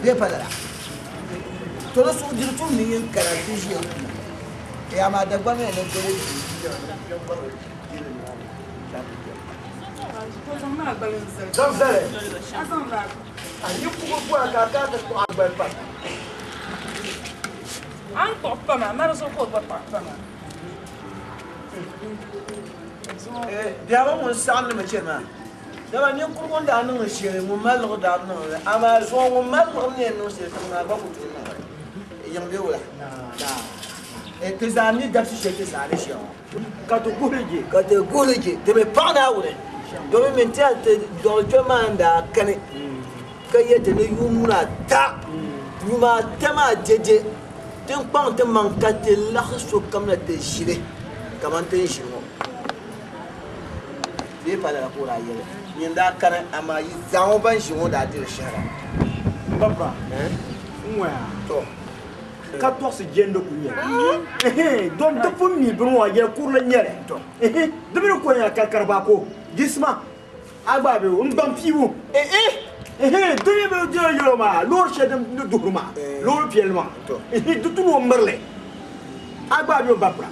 Bee pa lala? To di suhu diri tum ni yin kana ti ʒiya kuma. Ya maa Dagbaŋ yɛn ni doli Zaŋ zali. A yi kugi bɔra ka a kana ti kpuɣi a gbali pa. A ni kpuɣi pa maa, mari zuɣu ka o gba kpuɣi pa maa. Biɛhigu ŋun saɣim ni mi chani maa, dama ninkurugu n-daa niŋdi shɛli, ŋun mali liɣiri daa bi niŋdi li, amaa zuŋɔ ŋun mali liɣiri ni yɛn niŋ shɛli tiŋ maa gba ku tooi niŋ li. Yiŋ be wula? Ti zaa mi dabisi shɛli ti zaa ni ʒiya ŋɔ. Ka ti guhili je. Ka ti guhili je. Ti mi paɣi Naawuni, domin min ti ti dɔɣili kpɛm maa n-daa kani ka yɛli ti ni yuun ata, yuma ata maa dɛde ti ni kpaŋ ti maŋ ka ti laɣisi sokam na ti ʒili kaman ti ni ʒili ŋɔ. Bee pa lala ka o daa yɛli, Nyini daa kani, amaa yi zaa ŋɔ ban ʒi ŋɔ daa diri shɛhira. M ba Bra, n ŋɔya. Tɔ! Ka tɔɣisi jɛndi ku nyɛli. Dom ti pun mi bini ŋɔ yɛl kurili n-nyɛ li. Di mi ni ko nyɛla karikaribaako, jisima, a gba be n baŋ piibu. Di mi bi diri yɛlo maa, loori shɛli din ni duhiri maa, loori piɛlli maa, di tu ni o miri li. A gba be o ba pira.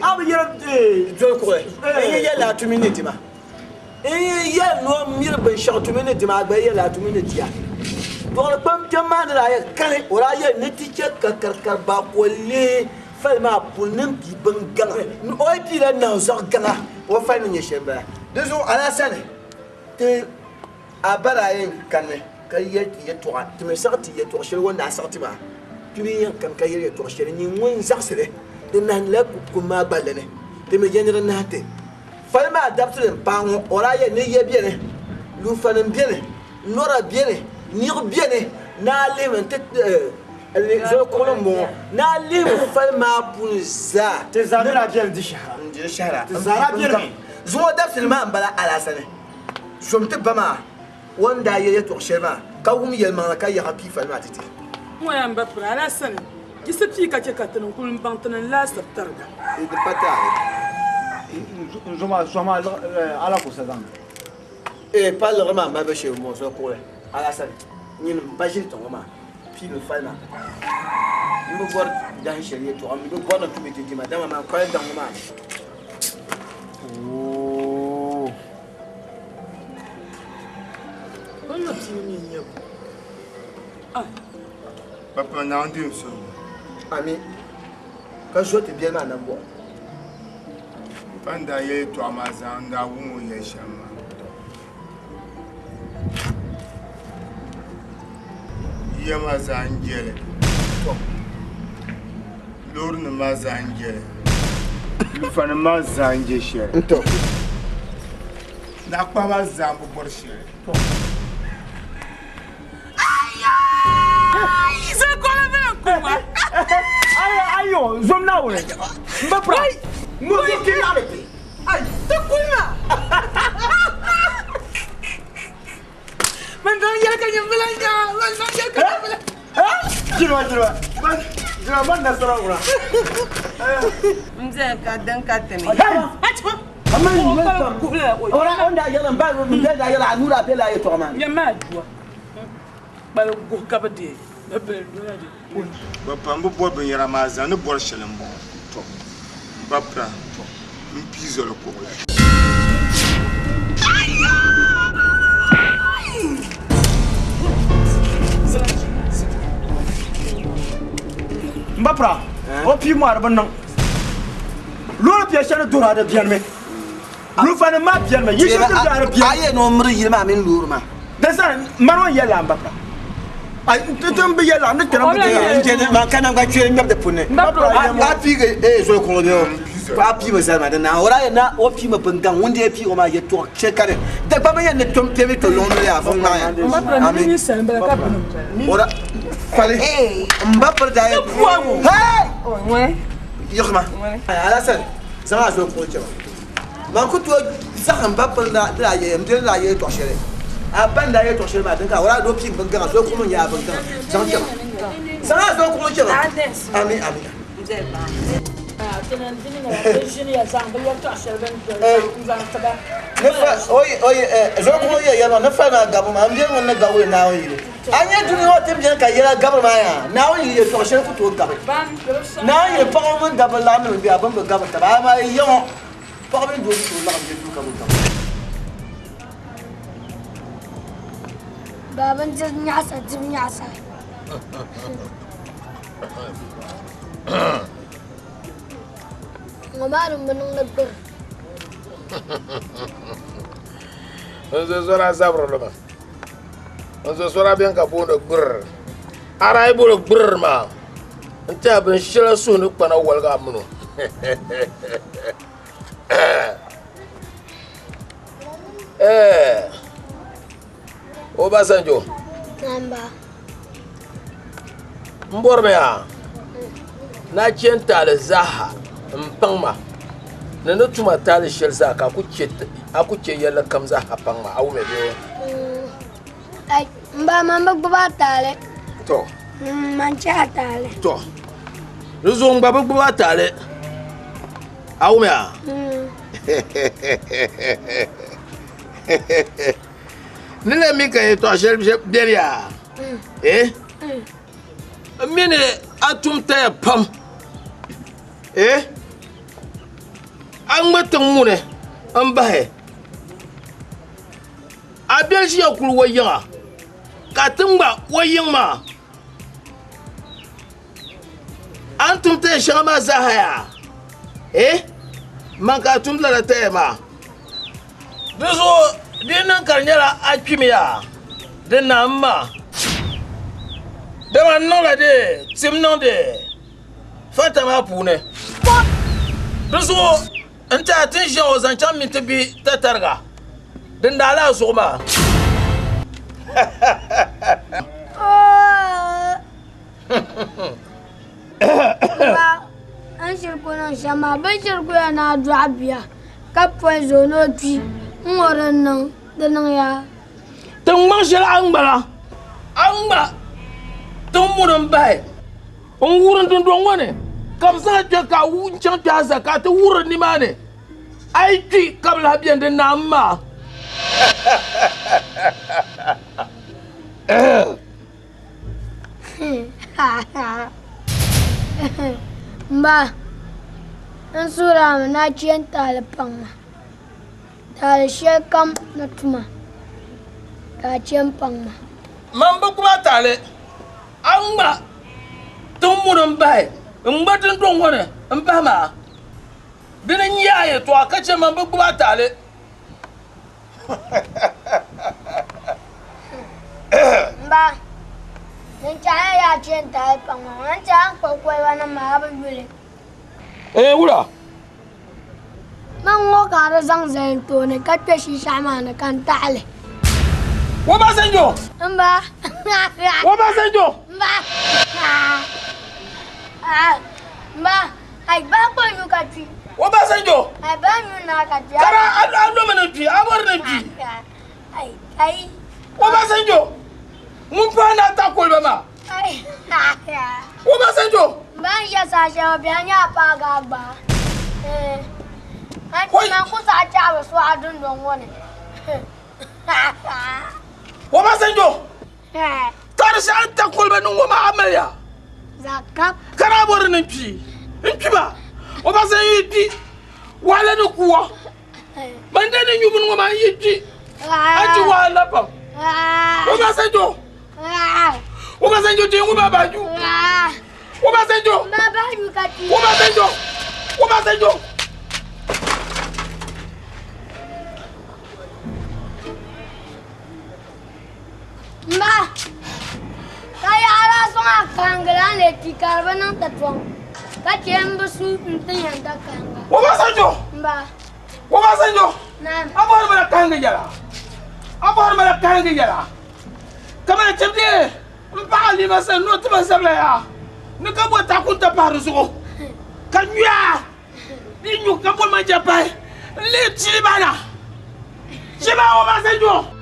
A bi yɛli Doli kuɣili, n yi yɛli a tumi ni dima. N yi yɛli ni o miri binshɛɣu tumi ni dima, a gba yi yɛli a tumi ni dia. Dɔɣiri kpam kpɛm maa ni daa yɛli kani, o daa yɛli ni ti chɛ ka karikaribaako leei fali maa puuni ni m-pii bin gaŋa. Ni o yi piila nahu zaɣ gaŋa, o fali ni nyɛ shɛli m-bala. Di zuɣu a daa sani ti a ba daa yɛn kanimi ka yɛli ti yɛtɔɣa, ti mi saɣi ti yɛtɔɣ shɛli o ni daa saɣi ti maa. Ti mi yɛn kani ka yɛli yɛtɔɣ shɛli nyin ŋun zaɣisi li, di nahindila kum maa gballi ni. Ti mi yɛn ni di nahi ti. Fali maa dabisili m-paai ŋɔ, o daa yɛli ni ya beni, lunfanim beni, nɔra beni, niɣi beni, ni a lihimi nti zoli kuɣili m-bɔŋɔ, ni a lihimi fali maa puuni zaa. Ti zaa ni daa beni di shɛhira. N-di di shɛhira. Ti zaa daa beni mi. Zuŋɔ dabisili maa m-bala Alaasani. Zom ti ba maa o ni daa yɛli yɛtɔɣ shɛli maa, ka wum yɛlimaŋli ka yaɣi pii fali maa ti ti. Ŋɔ yaa m-ba piri Alaasani. Yisa pii ka chɛ ka ti ni kul m-baŋ ti ni n-laasiri tariga. Di pa taali. N zo maa sɔhi maa ala ku sa zaŋ. Ee, pa liɣiri maa malibu shee m-bɔŋɔ, so kuɣili Alaasani nyini m-ba ʒili tiŋ ŋɔ maa piimi fali maa ka m bi bɔri dahin shɛli yɛtɔɣa, m bi bɔri ni tumi ti dima, dama man kɔli daŋ ŋɔ maa ni. Ooo. O ni pii mi n-nyɛ bo? Ai! Papa Naawuni deem suhigu. Ami, ka zo ti biɛli maa nambɔɣu. Pa n daa yɛli yɛtɔɣa maa zaa n daa wum o ni yɛli shɛm maa. Yiya maa zaa n jɛli. Loorinima maa zaa n jɛli. Lufanima maa zaa n je shɛli. Naɣikpahi maa zaa m bi bɔri shɛli. Ayo, zom Naawuni. M ba pira. Ŋɔ zo ti laɣiri ti. Ai, ti kulima. Man zaŋ yɛli ka nyɛ bila nya. Man zaŋ yɛli ka nyɛ bila. Jiriba, jiriba. Jiriba, man nasara wura. N zaya ka din ka ti ni. Bɛ pam bi bɔri binyɛra maa zaa ni bɔri shɛli m-bɔŋɔ, Tɔ! M ba pira, m pii zoli kuɣili. M ba pira, o pii maa di bi niŋ. Loori piɛ shɛli ni duhiri a di benimi. Lufanim maa benimi. Yi shɛli ti zaa di beni. A yɛn ni o miri yili maa mini loori maa. Di zaa mani o ni yɛli la m ba pira. Ai ti n bi yɛli la n ni kpɛra n bi deei. N je man ka nangban kpɛri ŋmɛbi di puuni. A piigi ee zoli kuŋ bɛ o a piimi zali maa di naai o daa yɛn na o piimi bin gaŋ ŋun dee piigi o maa yɛtɔɣa shɛli kani Dagbaŋ mi yɛn ni tom kpɛmi to luŋ ni yaa fun ŋmaaya. Ami. O daa fali m ba piri daa yɛn hey yiɣisima Alasan zaŋ a zoli kuŋ chɛma. Man ku tooi zahim ba piri na di daa yɛya m bɛ ni daa yɛli tɔɣ shɛli. A ba ni daa yɛli tɔɣ shɛli maa din ka o daa doo piim bingaŋa zoli kuɣu mini yaa bingaŋa zaŋ chɛ ma. Zaŋ a zoli kuɣu chɛ ma. Ami ami. Zoli kuɣu yɛ yɛli ma ni fali maa gabu maa m bɛ ŋun ni gabu li Naawuni yili. A nya dunia ŋɔ ti ni beni ka yɛla gabiri maa yaa, Naawuni yili yɛltɔɣ shɛli ku tooi gabi. Naawuni yili paɣaba mini dabba laɣim ni bɛ be a, bɛ ni bi gabiri taba, amaa ya ŋɔ paɣa mini doo ku tooi laɣim be duu ka bi gabi. Baa bindiri nyaɣisa dibu nyaɣisa. Ŋɔ maa din bi niŋdi gbiri. N zo zɔra zabiri li maa. N zo zɔra bɛn ka booni gbirr. A daa yi booni gbirr maa, n tɛha binshɛli suhu ni kpana woligi a mini o. Eh, Obasanjo. Namba. N bɔrimi yaa ni a chɛ n taali zaaha m paŋ ma ni ni tuma taali shɛli zaa ka a ku chɛ yɛlli kam zaaha paŋ ma a wumya bee? Ai, m ba man bi gbubi a taali. To. Man chɛ a taali. To. Di zuɣu n gba bi gbubi a taali. A wumya? Ni la mi ka yɛtɔɣ shɛli beni yaa? Eh? N mi ni a tum taya pam. Eh? A ŋma tiŋ muni m-bahi. A beli ʒiya kuli o yiŋa, ka ti ŋma o yiŋ maa. A ni tum taya shɛŋa maa zaaha yaa? Eh? Man ka a tum lala taya maa. Di zuɣu di yi niŋ ka di nyɛla a kpimi yaa, di naam ma. Dama n niŋla di tim niŋdi fanta maa puuni. Di zuɣu n tiɛha ti ni ʒiya ŋɔ zaŋ chaŋ minti bihi tatariga din daa lahi zuɣu maa. Ba, n shiri ku niŋ shɛm maa, bɛ shiri ku ya ni a dɔɣi bia ka poison o ni o kpi n-ŋɔ din niŋ, di niŋ ya. Tiŋgbɔŋ shɛli a ni ŋmala, a ni ŋma tiŋ muni m-bahi n-wurim dundɔŋ ŋɔ ni, ka bɛ zaŋ a kpe ka a chaŋ kpe a za ka a ti wuri nimaani. A yi kpi ka bɛ lahi beni, di naam maa. M ba, n suhir a mi ni a chɛ n taali paŋ ma. Taali shɛlikam ni tuma ka a chɛ m-paŋ ma. Man bi gbubi a taali, a ŋma tiŋ muni m-bahi n-ŋma dundɔŋ ŋɔ ni m-bahi ma. Dini n-nyɛ a yɛtɔɣa ka chɛ man bi gbubi a taali. M ba, din chahi yaa chɛ n-taali paŋ ma, man chahi n kpuɣi koliba nim maa a bi yuli. Ee wula? Man ŋɔ ka a di zaŋ zali n tooni ka kpe shinshɛɣu maa ni ka n taɣi li. Obasanjo! M ba! Obasanjo! M ba! M ba! Ai ba kpɔ nyu ka kpi. Obasanjo! Ai ba nyu na ka kpi. Kara a lomi ni kpi, a bɔri ni kpi. Ai ai. Obasanjo! Ŋun pahi na ta koliba maa. Ai. Obasanjo! Ba n yɛ saha shɛli biɛhi nyɛ a paagi a gba. An ti man ku saɣi chaɣi bi sɔɣi dundɔŋ ŋɔ ni. Obasanjo! Ka di shɛli n ta koliba ni ŋɔ maa a mali ya. Ka daa bɔri ni n kpi n kpi ba Obasanjo yi kpi wahala ni kuwa ban dee ni nyu bini ŋɔ maa n yi kpi a ti wahala pam Obasanjo Obasanjo ti ŋɔ maa baa nyu Obasanjo Obasanjo Obasanjo. M ba, ka yaɣiri a sɔŋ a kahingila a ni leei kpi ka di bi niŋ ti tɔŋ, ka chɛ m bi su n-ti yɛn da kahinga. Obasanjo! M ba. Obasanjo! Naam. A bɔhiri ma la kahingi yɛla. A bɔhiri ma la kahingi yɛla. Kamani chibdi m paɣa Halima sani ni o ti ma zabila yaa ni ka bo takunta pahi di zuɣu ka nyuya di nyu ka bo manja pahi n-leei chiibana. Chiba Obasanjo!